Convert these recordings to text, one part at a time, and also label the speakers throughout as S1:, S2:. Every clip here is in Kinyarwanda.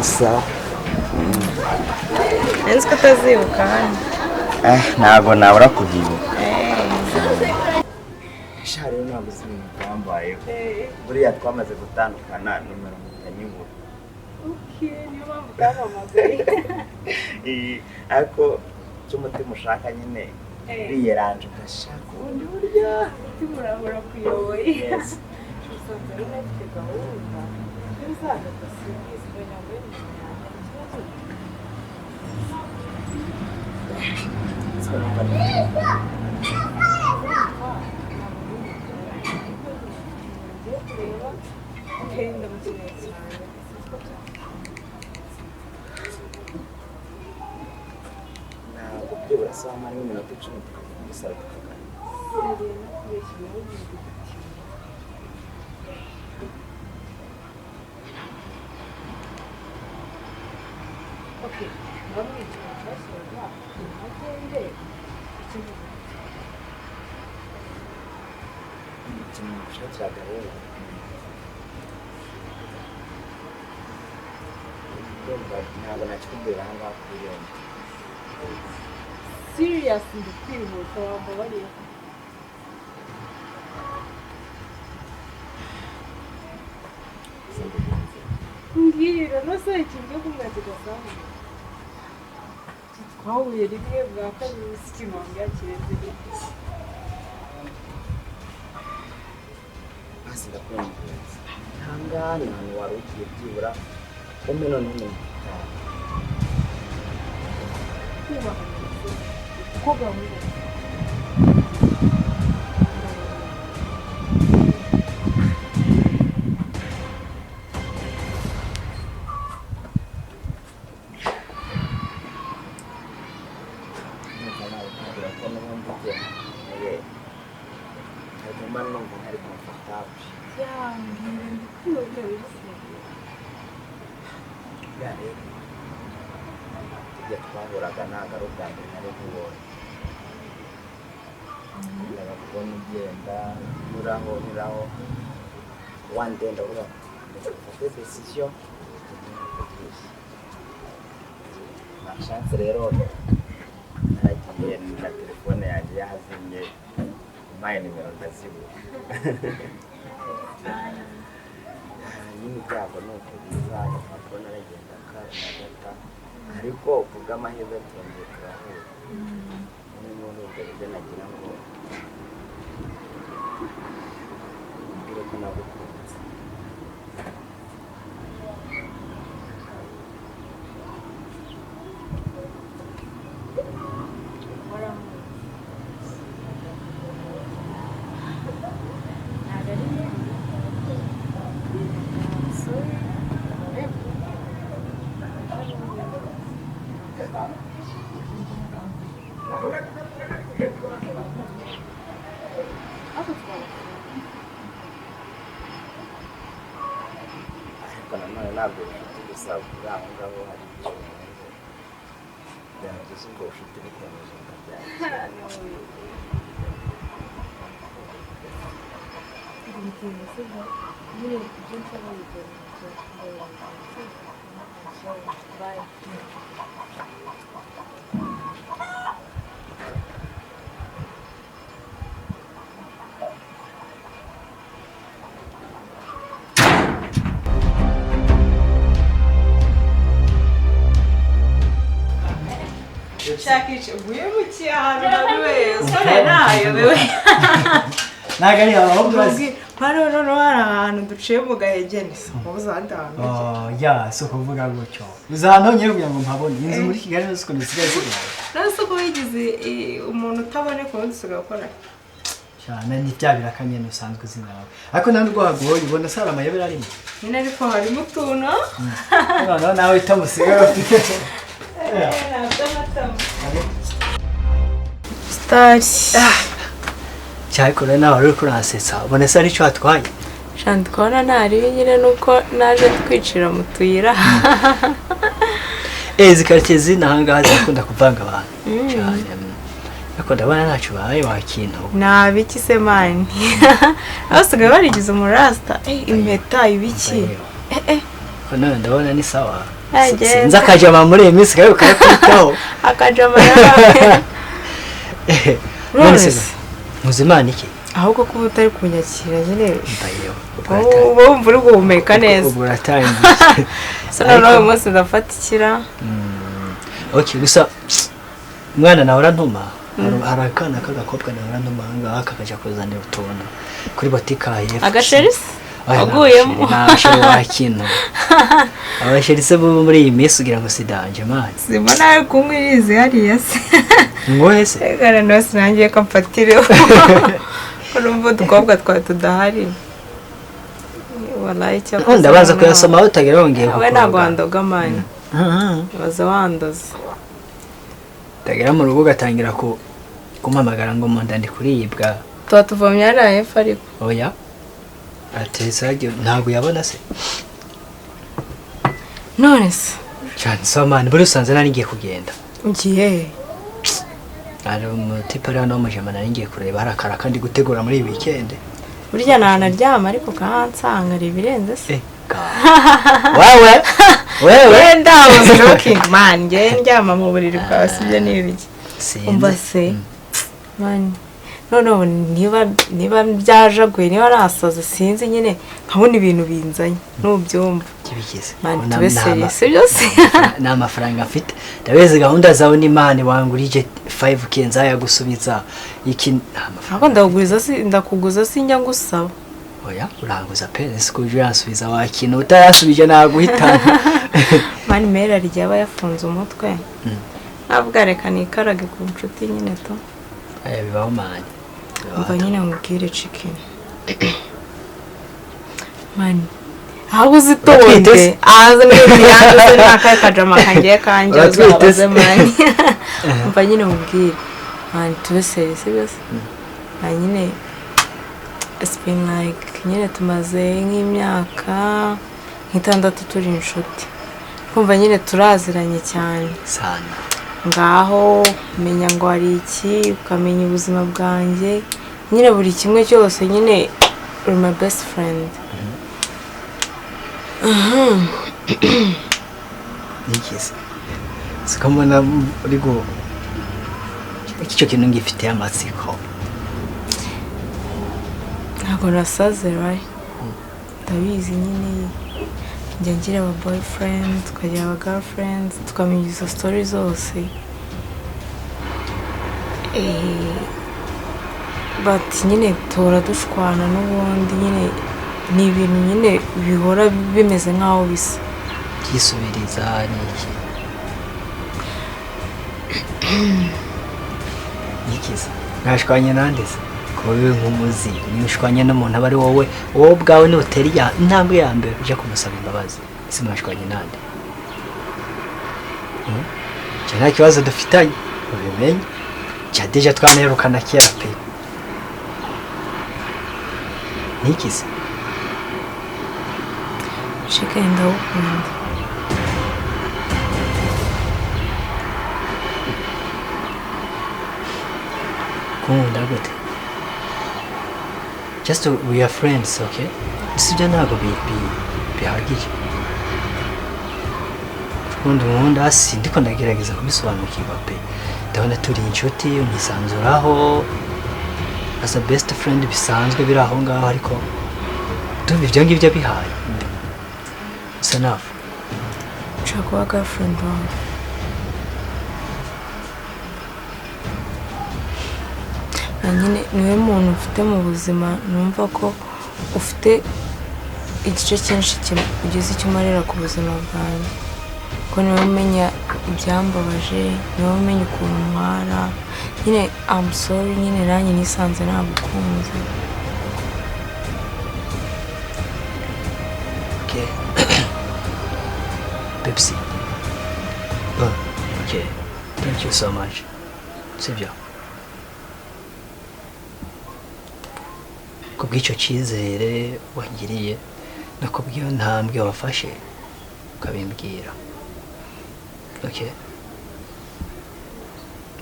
S1: Ni sawa.
S2: Nzi ko utazibuka hano.
S1: Ntabwo nabura kubyibuka. Sha rero ntabwo uzi ibintu byambayeho. Buriya twamaze gutandukana, nimero mpita nyibura.
S2: Niyo mpamvu utampamagaye.
S1: Ariko icyo umutima ushaka nyine uriyeranje ugashaka ubundi buryo.
S2: Umutima urahora kuyoboye.
S1: Yes.
S2: Usanze rero ntafite gahunda ntuzagaruka, simbizi ngo nyambaye nimero yanjye, ikibazo.
S1: So, numva ni-
S2: Ngiye kureba, okay, ndamukeneye cyane.
S1: Ntabwo byibura sawa marimo iminota 10 tukajya muri salo tukaganira?
S2: Seriye, no kubeshya ibihugu bigutima. Okay, bamwicara basoza impagende ikintu.
S1: Ikintu nagushakiraga rero, ndumva ntabwo nakikubwira aha ngaha ku irembo.
S2: Serious, ndi kwihuta, wambabariye.
S1: Simbikunze.
S2: Mbwira no se ikintu cyo kumwe kidasanzwe. Twahuye rimwe bwa kabiri, si ikintu wambwira kirenze gito.
S1: Basi ndakwinginze, ihangane, ahantu wari ugiye byibura umpe noneho iminota 5.
S2: Kubaha neza uko gahunda.
S1: Numva nabikubwira ko n'ubundi igihe ntuye ntabwo mba numva ntari comfortable.
S2: Yambwira, ndi kwihuta biri.
S1: Buriya rero tujya twahuraga, ntabwo ari ubwa mbere nari nkubonye. Nakundaga kubona ugenda nyuraho nyuraho. One day ndavuga ati reka mfate decision ngende nkuvugishe. Na chance rero naragiye na telefone yanjye yazimye, umpaye nimero ndazibura. Nyine ibyago ni uko biza, agapapuro naragenda ndagata, ariko ku bw'amahirwe turongeye turahura. Ni muri ubwo buryo nagira ngo mbwire ko nagukunze.
S2: Ntabwo ari sorry. Ariko twaba
S1: Ariko nanone ntabwo ubucuti gusa buri aho ngaho, hari icyo bumeze byaba byiza ubwo bucuti bukomeje bukabyara.
S2: Nyine ibyo nsaba bigera. Bye. Shakisha wimukiye ahantu habi we, usore nayobewe.
S3: Ntabwo ari aho, ahubwo urazi.
S2: Hano noneho hari ahantu duciye mu gahegene, wabuze ahandi hantu ujya.
S3: Oh, ya si ukuvuga gutyo, uzi ahantu honyine kugira ngo mpabone inzu muri Kigali zose ukuntu zisigaye zigoye.
S2: None se ko wigize umuntu utaboneka, ubundi usigaye ukora?
S3: Cyane, ni bya biraka nyine usanzwe uzi nawe, ariko nta nubwo hagoye, ubona se hari amayobera arimo?
S2: Nyine ariko harimo utuntu.
S3: Noneho nawe itamusigaye ufite.
S2: Ntabwo amatama sitari.
S3: Cyariko rero nawe wari uri kuransetsa, ubona se aricyo hatwaye?
S2: Shandi kubona ntaribi nyine, nuko naje twicira mu tuyira.
S3: Izi karitsiye zino aha ngaha zirakunda kuvanga abantu cyane, ariko ndabona ntacyo ubaye wakintu.
S2: Nta biki se man, aho usigaye barigize umurasta, impeta, ibiki. Eh eh.
S3: Ariko none ndabona ni sawa.
S4: Agenda.
S3: Sinzi akajama muri iyi minsi kari karakwitaho.
S4: Akajama yawe.
S3: None se
S4: None se.
S3: muzimana iki?
S4: Ahubwo kuba utari kunyakira nyine.
S3: Mbayeho.
S4: Uba wumva uri guhumeka neza.
S3: Ubwo uratangiye.
S4: So noneho uyu munsi ndafatikira.
S3: Okay, gusa umwana nawe urantuma. Hari akana k'agakobwa nawe urantuma aha ngaha kakajya kuzanira utuntu kuri botike hepfo.
S4: Agasheri se?
S3: Oya,
S4: Waguyemo.
S3: nta gasheri wakino. Abasheri se bo muri iyi minsi ugira ngo si danje mani.
S4: Simbona ari kunywa irizi hariya se.
S3: Ngohe se?
S4: Reka noneho sinangiye ko mfatireho. Urumva udukobwa twawe tudahari. Walayi cyakoze.
S3: Ndabanza kuyasoma aho utagira wongeye
S4: We ntabwo wandoga mani. Baza wandoze.
S3: Utagera mu rugo ugatangira kumpamagara ngo mu nda ndi kuribwa.
S4: Tuba tuvomye hariya hepfo ariko.
S3: Oya. Atetse ntabwo yabona se.
S4: None se.
S3: Cyane so mani buri usanze nari ngiye kugenda.
S4: Ugiye he?
S3: Hari umutipe ari hano w'umujama nari ngiye kureba hari akara kandi gutegura muri iyi weekend.
S4: Burya ntanaryama ariko kahansanga ari ibirenze se.
S3: Wewe wewe
S4: Wenda I was joking man, njye ndyama mu buriri bwawe sibyo ni ibiki.
S3: Sinzi.
S4: Umva se. Man. Noneho niba byajaguye niba nasaze sinzi nyine nkabona ibintu binzanye nubyumva.
S3: Kibikize.
S4: Man tube serious sibyo se?
S3: Nta mafaranga mfite. Ndabizi gahunda zawe ni mani wangurije 5K nzayagusubiza. Iki nta mafaranga.
S4: Ntabwo ndakuguriza si ndakuguza sinjya ngusaba.
S3: Oya uranguza pe ese uje yansubiza wakintu utayasubije naguhitana.
S4: Mani mera rigiye aba yafunze umutwe. Ntabwo reka nikarage ku nshuti nyine to.
S3: Aya bibaho mani.
S4: Umva nyine nkubwire chicken. Mani aho uzitonde aza n'ibintu yanduze n'akaye kajama kangiye kanjye uzabaze mani. Umva nyine nkubwire mani tube serious sibyo se? Nyine it's been like nyine tumaze nk'imyaka nk'itandatu turi inshuti. Kumva nyine turaziranye cyane.
S3: Sana.
S4: Ngaho menya ngo hari iki ukamenya ubuzima bwanjye nyine buri kimwe cyose nyine uri my best friend.
S3: Nigeze. Siko mbona uri go icyo kintu ngifite amatsiko.
S4: Ntabwo nasaze right? Ndabizi nyine njya ngira aba boyfriend tukagira aba girlfriend tukamenya izo story zose. But nyine tora dushwana n'ubundi nyine ni ibintu nyine bihora bimeze nkaho bisa.
S3: Byisubiriza niki? Nikiza. Nashwanye nande se? Kuba bibe nk'umuzi, niba ushwanye n'umuntu aba ari wowe, wowe ubwawe nutera intambwe ya mbere ujya kumusaba imbabazi. Ese mwashwanye nande? Cyo nta kibazo dufitanye, ubimenye. Cya deja twanaherukana kera pe. Nikiza.
S4: Chicken ndawukunda.
S3: Kunda gute? Just we are friends, okay? Sibyo ntabwo bihagije. Urukundo nkunda si ndiko ndagerageza kubisobanukirwa pe. Ndabona turi inshuti unisanzuraho as a best friend bisanzwe biri aho ngaho ariko ndumva ibyo ngibyo bihaye. It's enough.
S4: Nshaka kuba girlfriend wawe. Nyine niwe muntu ufite mu buzima numva ko ufite igice cyinshi ugize icyo umarira ku buzima bwanjye. Ko niwe umenya ibyambabaje, niwe umenya ukuntu ntwara. Nyine I'm sorry nyine nanjye nisanze nagukunze.
S3: Okay. Pepsi. Oh, okay. Thank you so much. Sibyo. Kubw'icyo cyizere wangiriye no kubw'iyo ntambwe wafashe ukabimbwira. Okay.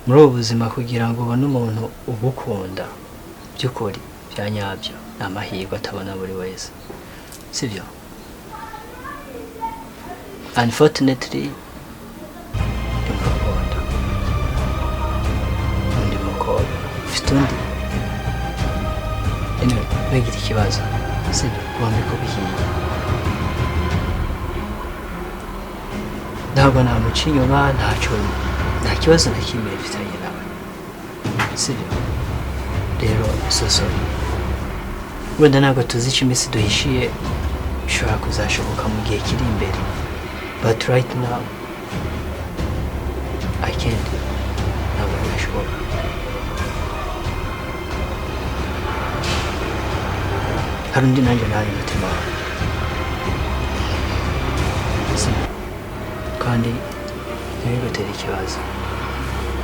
S3: Muri ubu buzima kugira ngo ubone umuntu ugukunda by'ukuri bya nyabyo ni amahirwe atabona buri wese. Sibyo? Unfortunately, ndi mu rukundo undi mukobwa ufite undi. Anyway, ntugire ikibazo, sibyo? Wambi kubwiye, ntabwo namuca inyuma, ntacyo, nta kibazo na kimwe mfitanye nawe, sibyo? Rero so sorry, wenda ntabwo tuzi icyo iminsi duhishiye, bishobora kuzashoboka mu gihe kiri imbere, but right now I can't, ntabwo byashoboka. Hari undi nanjye nawe umutima wawe, sibyo? Kandi ntibigutere ikibazo,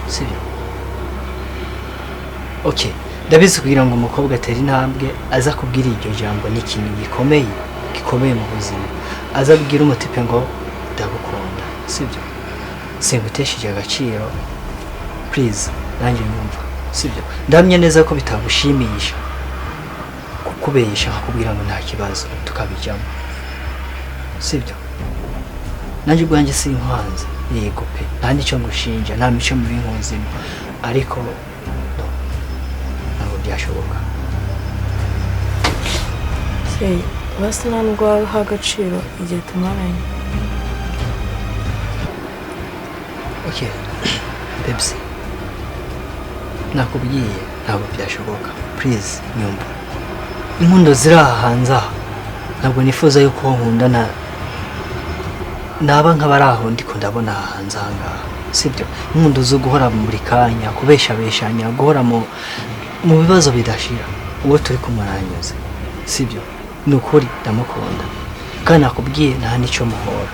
S3: sibyo? Okay, ndabizi, kugira ngo umukobwa atere intambwe aza kubwira iryo jambo ni ikintu gikomeye, gikomeye mu buzima, aza abwira umutipe ngo ndagukunda, sibyo? Singutesheje agaciro, please, nanjye nyumva, sibyo? Ndamya neza ko bitagushimisha kukubesha nkakubwira ngo nta kibazo tukabijyamo, sibyo? Nanjye ubwanjye sinkwanze, yego pe, nta n'icyo ngushinja, nta mico mibi nkuzimo, ariko no, ntabwo byashoboka.
S4: Se basi nta nubwo waha agaciro igihe tumaranye?
S3: Okay babes, nakubwiye ntabwo byashoboka, please nyumva. Inkundo ziri aha hanze aha, ntabwo nifuza yuko uwo nkundana naba nk'abari aho ndiko ndabona aha hanze aha ngaha, sibyo? Inkundo zo guhora buri kanya kubeshabeshanya, guhora mu bibazo bidashira. Uwo turi kumwe aranyuze, sibyo? Ni ukuri ndamukunda, kandi nakubwiye nta n'icyo muhora.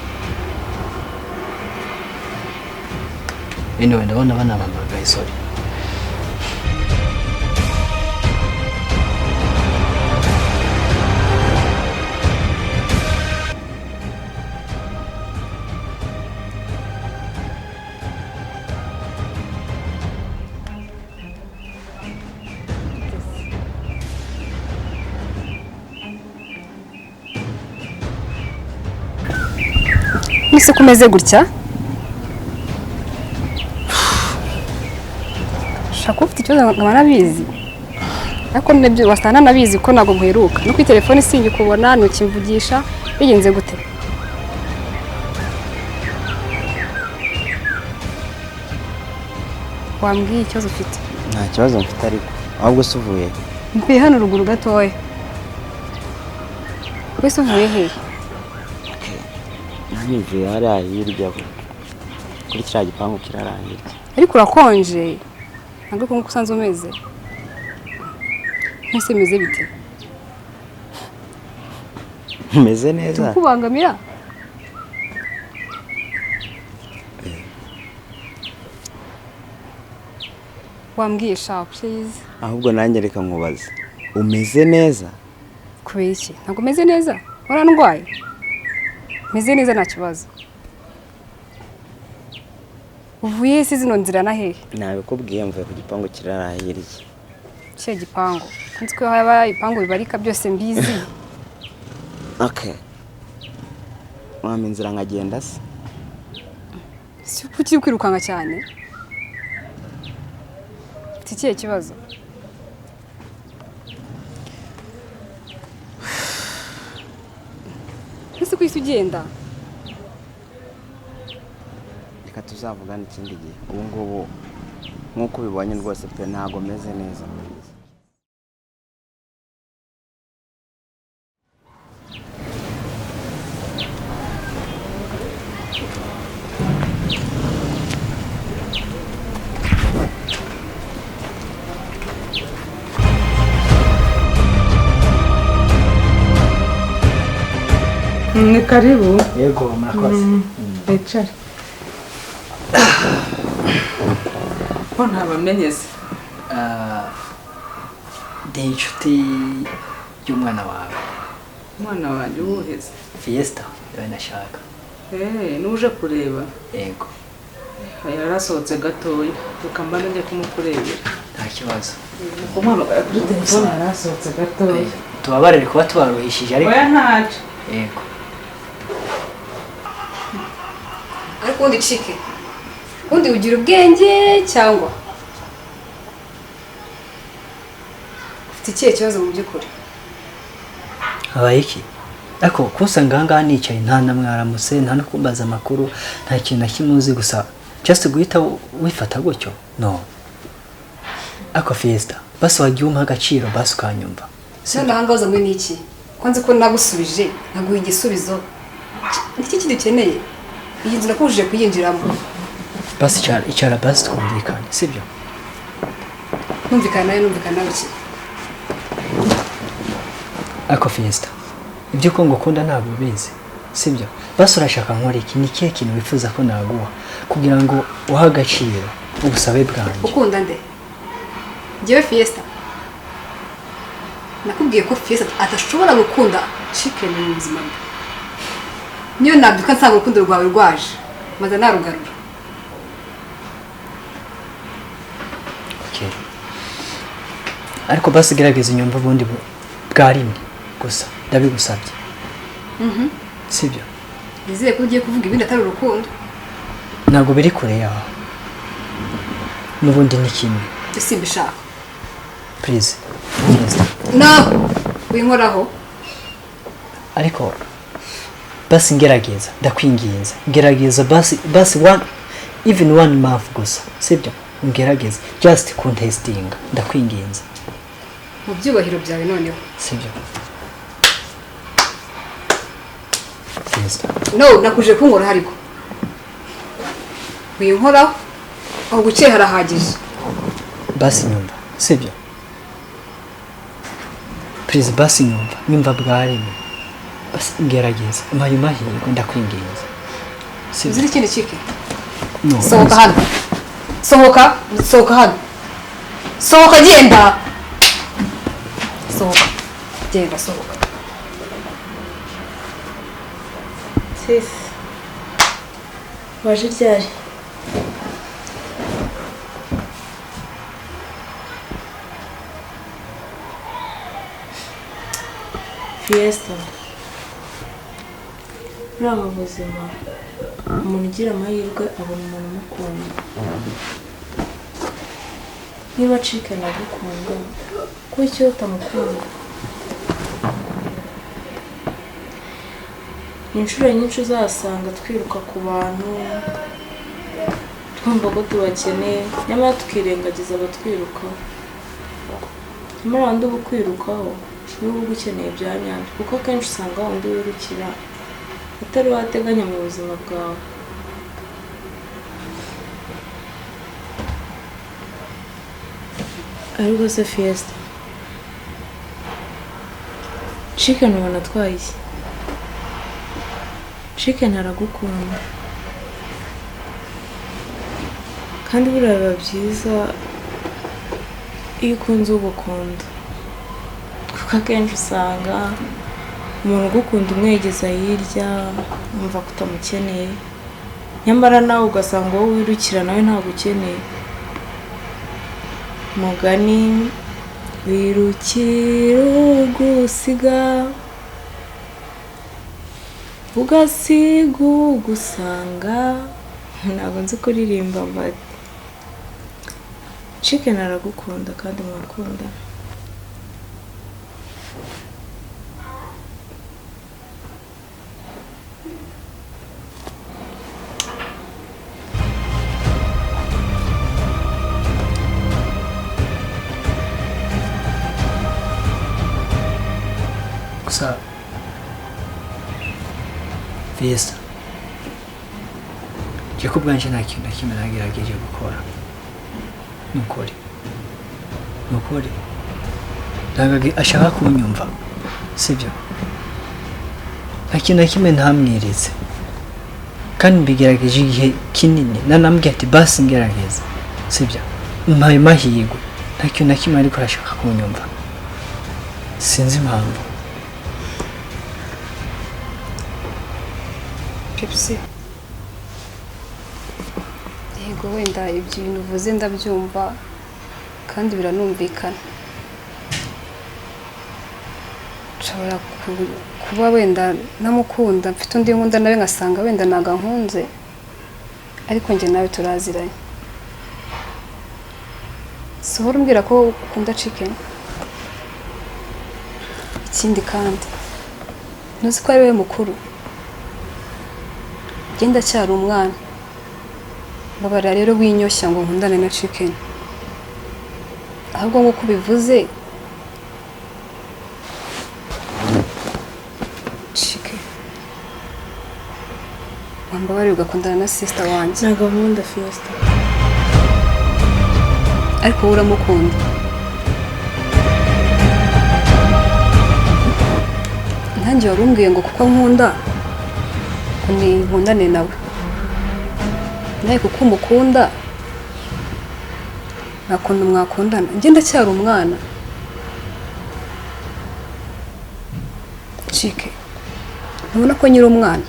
S3: Anyway, ndabona banampamagaye, sorry.
S5: Nise ko umeze gutya? Ushobora kuba ufite ikibazo nkaba nabizi, ariko nibyo wasanga nabizi ko ntabwo nguheruka no kuri telefone, sinkikubona, ntukimvugisha, bigenze gute? Wambwiye ikibazo ufite?
S1: Nta kibazo mfite, ariko ahubwo se uvuye?
S5: Mvuye hano ruguru gatoya. Wese uvuye hehe?
S1: Nanjye mvuye hariya hirya kuri kiriya gipangu kiri hariya hirya.
S5: Ariko urakonje, ntabwo uko usanzwe umeze. Mbese bimeze bite?
S1: Meze neza.
S5: Tukubangamira? Wambwiye sha, please.
S1: Ahubwo nanjye reka nkubaze, umeze neza?
S5: Kubera iki? Ntabwo umeze neza? Warandwaye? Meze neza, nta kibazo. Uvuye se zino nzira na hehe?
S1: Nabikubwiye, mvuye ku gipangu kiri hariya hirya.
S5: Kihe gipangu? Nzi ko haba ibipangu bibarika byose mbizi.
S1: Okay, wampa inzira nkagenda se?
S5: Si kuki uri kwirukanka cyane? Ufite ikihe kibazo? Ese ko isi ugenda?
S1: Reka tuzavugane ikindi gihe, ubu ngubu nk'uko ubibonye rwose pe, ntabwo meze neza.
S2: Ni karibu.
S3: Yego, murakoze.
S2: Wicare. Ko ntabamenyeze?
S3: Ah, ndi inshuti y'umwana wawe.
S2: Umwana wanjye uwuheze?
S3: Fiesta, niwe nashaka.
S2: Eh, n'uje kureba?
S3: Yego.
S2: Yarasohotse gatoya, reka mba njye kumukurebera.
S3: Nta kibazo.
S2: Kumuhamagara kuri telefone, yarasohotse gatoya.
S3: Tubabarire kuba tubaruhishije, ariko
S2: Oya, ntacyo.
S3: Yego.
S5: Ariko ubundi cike, ubundi ugira ubwenge cyangwa ufite ikihe kibazo mu by'ukuri?
S3: Habaye iki? Ariko kusanga aha ngaha nicaye nta na mwaramutse, nta no kumbaza amakuru, nta kintu na kimwe uzi, gusa just guhita wifata gutyo, no. Ariko Fiesta, basi wagiye umpa agaciro, basi ukanyumva.
S5: None aha ngaha uzanywe n'iki? Ko nzi ko nagusubije, naguha igisubizo. Niki kindi ukeneye? Iyi nzu nakubujije kuyinjiramo.
S3: Basi icara, icara basi twumvikane, sibyo?
S5: Numvikana nawe, numvikana nawe iki?
S3: Ariko Fiesta, ibyo ko ngukunda ntabwo ubizi, sibyo? Basi urashaka nkora iki? Ni ikihe kintu wifuza ko naguha kugira ngo uhe agaciro ubusabe bwanjye?
S5: Ukunda nde? Njyewe Fiesta? Nakubwiye ko Fiesta adashobora gukunda Chicken mu buzima bwe. Niyo nabyuka nsanga urukundo rwawe rwaje, maze narugarura.
S3: Okay. Ariko basi gerageza unyumve ubundi bwa rimwe gusa, ndabigusabye. Sibyo?
S5: Nizeye ko ugiye kuvuga ibindi atari urukundo.
S3: Ntabwo biri kure yawe. N'ubundi ni kimwe.
S5: Ibyo simbishaka.
S3: Please. Please.
S5: No! Winkoraho.
S3: Ariko basi ngerageza, ndakwinginze. Ngerageza basi, basi one, even one month gusa, sibyo? Ngerageza just contesting, ndakwinginze.
S5: Mu byubahiro byawe noneho.
S3: Sibyo? Fiesta.
S5: No, nakuje kunkoraho ariko. Winkoraho. Aho guciye harahagije.
S3: Basi nyumva, sibyo? Please basi nyumva, nyumva bwa rimwe. Basi ngerageza, mpaye amahirwe, ndakwinginze. Sibyo?
S5: Uzira ikindi cike?
S3: No.
S5: Sohoka hano. Sohoka, sohoka hano. Sohoka genda. Sohoka. Genda sohoka.
S4: Sis, waje ryari? Fiesta, buriya mu buzima umuntu ugira amahirwe abona umuntu umukunda. Niba Chicken agukunda, kuki utamukunda? Ni inshuro nyinshi uzasanga twiruka ku bantu twumva ko tubakeneye, nyamara tukirengagiza abatwirukaho. Nyamara wundi uba ukwirukaho niwe uba ugukeneye bya nyabyo, kuko akenshi usanga wundi wirukira utari wateganya mu buzima bwawe. Ariko se Fiesta, Chicken ubona atwaye iki? Chicken aragukunda, kandi buriya biba byiza iyo ukunze ugukunda, kuko akenshi usanga umuntu ugukunda umwegeza hirya, wumva ko utamukeneye, nyamara nawe ugasanga wowe wirukira nawe ntabwo ukeneye. Mugani wirukira ugusiga, ugasiga ugusanga. Ntabwo nzi kuririmba but Chicken aragukunda kandi murakundana.
S3: Gusa Fiesta, njye ku bwanjye nta kintu na kimwe nagerageje gukora. Nukuri, nukuri ntabwo ashaka kunyumva, sibyo? Nta kintu na kimwe ntamweretse, kandi mbigerageje igihe kinini, nanambwiye ati basi ngerageza, sibyo? Mpaye amahirwe, nta kintu na kimwe ariko arashaka kunyumva, sinzi impamvu.
S5: Pepsi. Yego wenda ibyo bintu uvuze ndabyumva kandi biranumvikana. Nshobora kuba wenda namukunda, mfite undi nkunda nawe ngasanga wenda ntago ankunze. Ariko njye nawe turaziranye. Sohora umbwira ko ukunda chicken. Ikindi kandi ntuzi ko ari we mukuru. Njye ndacyari umwana. Mbabarira rero winyoshya ngo nkundane na chicken. Ahubwo nk'uko ubivuze chicken. Wambabarira ugakundana na sister wanjye.
S4: Ntabwo nkunda Fiesta.
S5: Ariko wowe uramukunda. Ntange wari umbwiye ngo kuko nkunda ngo nkundane nawe. Nawe kuko umukunda nta kuntu mwakundana. Njye ndacyari umwana. Chike, ntubona ko nyiri umwana?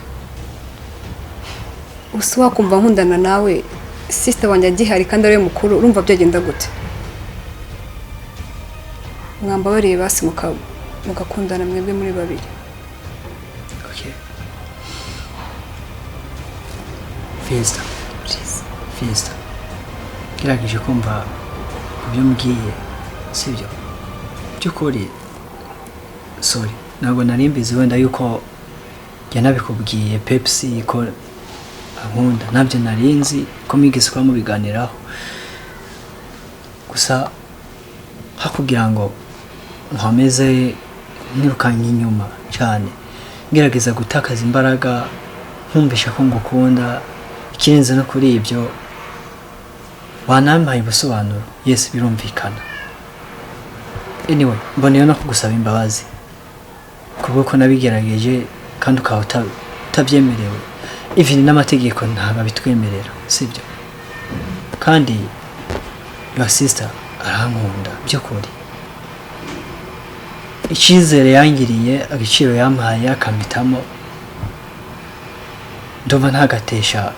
S5: Usi wakumva nkundana nawe sister wanjye agihari kandi ari we mukuru, urumva byagenda gute? Mwambabariye basi mugakundana mwebwe muri babiri.
S3: Okay. Fiesta.
S5: Please.
S3: Fiesta. Gerageje kumva ibyo mbwiye, sibyo? By'ukuri sorry, ntabwo nari mbizi wenda yuko yanabikubwiye Pepsi ko ankunda, ntabyo nari nzi ko mwigeze kuba mubiganiraho. Gusa hakugira ngo nkomeze nirukanye inyuma cyane, ngerageza gutakaza imbaraga nkumvisha ko ngukunda, ikirenze no kuri ibyo wanampaye ubusobanuro. Yes, birumvikana. Anyway, mboneyeho no kugusaba imbabazi kubwo ko nabigerageje kandi ukaba utabyemerewe. Even n'amategeko ntabwo abitwemerera, sibyo? Kandi your sister arankunda by'ukuri. Icyizere yangiriye, agaciro yampaye, akampitamo, ndumva ntagatesha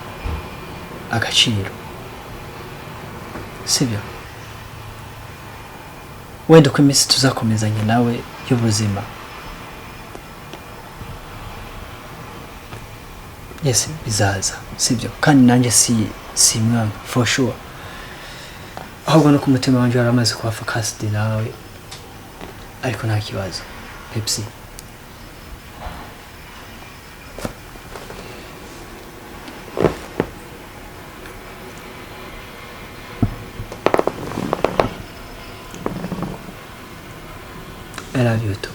S3: agaciro, sibyo? Wenda uko iminsi tuzakomezanya nawe y'ubuzima, yes, bizaza, sibyo? Kandi nanjye si mwanga for sure, ahubwo no ku mutima wanjye waramaze kuba focused nawe, ariko nta kibazo. Pepsi, I love you too.